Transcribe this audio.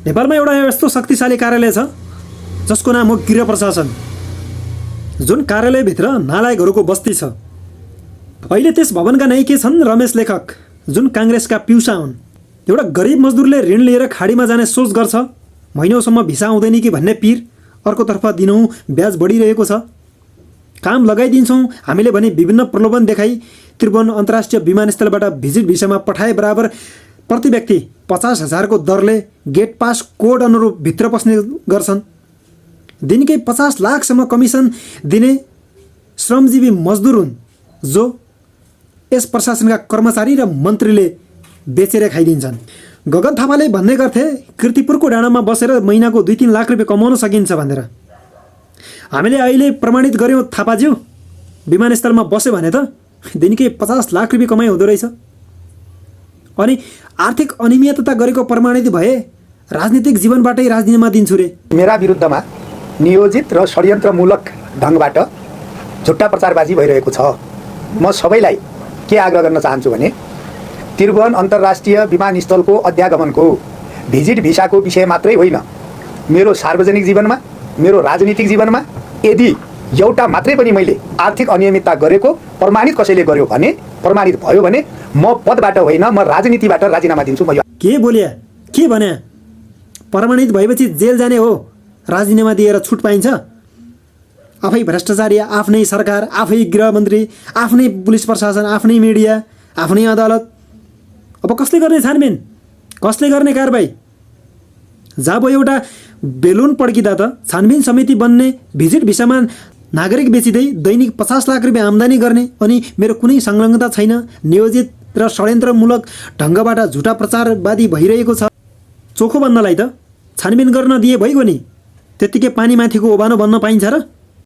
नेपालमा एउटा यस्तो शक्तिशाली कार्यालय छ जसको नाम हो गृह प्रशासन, जुन कार्यालयभित्र नालायकहरूको बस्ती छ। अहिले त्यस भवनका नायिके छन् रमेश लेखक, जुन काङ्ग्रेसका पिउसा हुन्। एउटा गरिब मजदुरले ऋण लिएर खाडीमा जाने सोच गर्छ, महिनौसम्म भिसा आउँदैन कि भन्ने पिर। अर्कोतर्फ दिनहुँ ब्याज बढिरहेको छ। काम लगाइदिन्छौँ हामीले भने विभिन्न प्रलोभन देखाई त्रिभुवन अन्तर्राष्ट्रिय विमानस्थलबाट भिजिट भिसामा पठाए बराबर प्रति व्यक्ति 50,000 को दरले गेट पास कोड अनुरूप भित्र पस्ने गर्छन्। दिनकै 50 लाखसम्म कमिसन दिने श्रमजीवी मजदुर हुन्, जो यस प्रशासनका कर्मचारी र मन्त्रीले बेचेर खाइदिन्छन्। गगन थापाले भन्ने गर्थे कीर्तिपुरको डाँडामा बसेर महिनाको 2-3 लाख रुपियाँ कमाउन सकिन्छ भनेर। हामीले अहिले प्रमाणित गर्यौँ थापाज्यू, विमानस्थलमा बस्यो भने त दिनकै 50 लाख रुपियाँ कमाइ हुँदो रहेछ। अनि आर्थिक अनियमितता गरेको प्रमाणित भए राजनीतिक जीवनबाटै राजीनामा दिन्छु रे। मेरा विरुद्धमा नियोजित र षड्यन्त्रमूलक ढङ्गबाट झुट्टा प्रचारबाजी भइरहेको छ। म सबैलाई के आग्रह गर्न चाहन्छु भने त्रिभुवन अन्तर्राष्ट्रिय विमानस्थलको अध्यागमनको भिजिट भिसाको विषय मात्रै होइन, मेरो सार्वजनिक जीवनमा, मेरो राजनीतिक जीवनमा यदि एउटा मात्रै पनि मैले आर्थिक अनियमितता गरेको प्रमाणित कसैले गर्यो भने, प्रमाणित भयो भने म पदबाट होइन, म राजनीतिबाट राजीनामा दिन्छु। म के बोल्या, के भन्या? प्रमाणित भएपछि जेल जाने हो, राजीनामा दिएर छुट पाइन्छ? आफै भ्रष्टाचारी, आफ्नै सरकार, आफै गृहमन्त्री, आफ्नै पुलिस प्रशासन, आफ्नै मिडिया, आफ्नै अदालत। अब कसले गर्ने छानबिन? कसले गर्ने कारबाही? जब एउटा बेलुन पड्किँदा त छानबिन समिति बन्ने, भिजिट भिसामा नागरिक बेचिँदै दैनिक 50 लाख रुपियाँ आम्दानी गर्ने, अनि मेरो कुनै संलग्नता छैन, नियोजित र षड्यन्त्रमूलक ढङ्गबाट झुटा प्रचारवादी भइरहेको छ। चोखो बन्नलाई त छानबिन गर्न दिए भइगयो नि, त्यत्तिकै पानी माथिको ओभानो बन्न पाइन्छ र?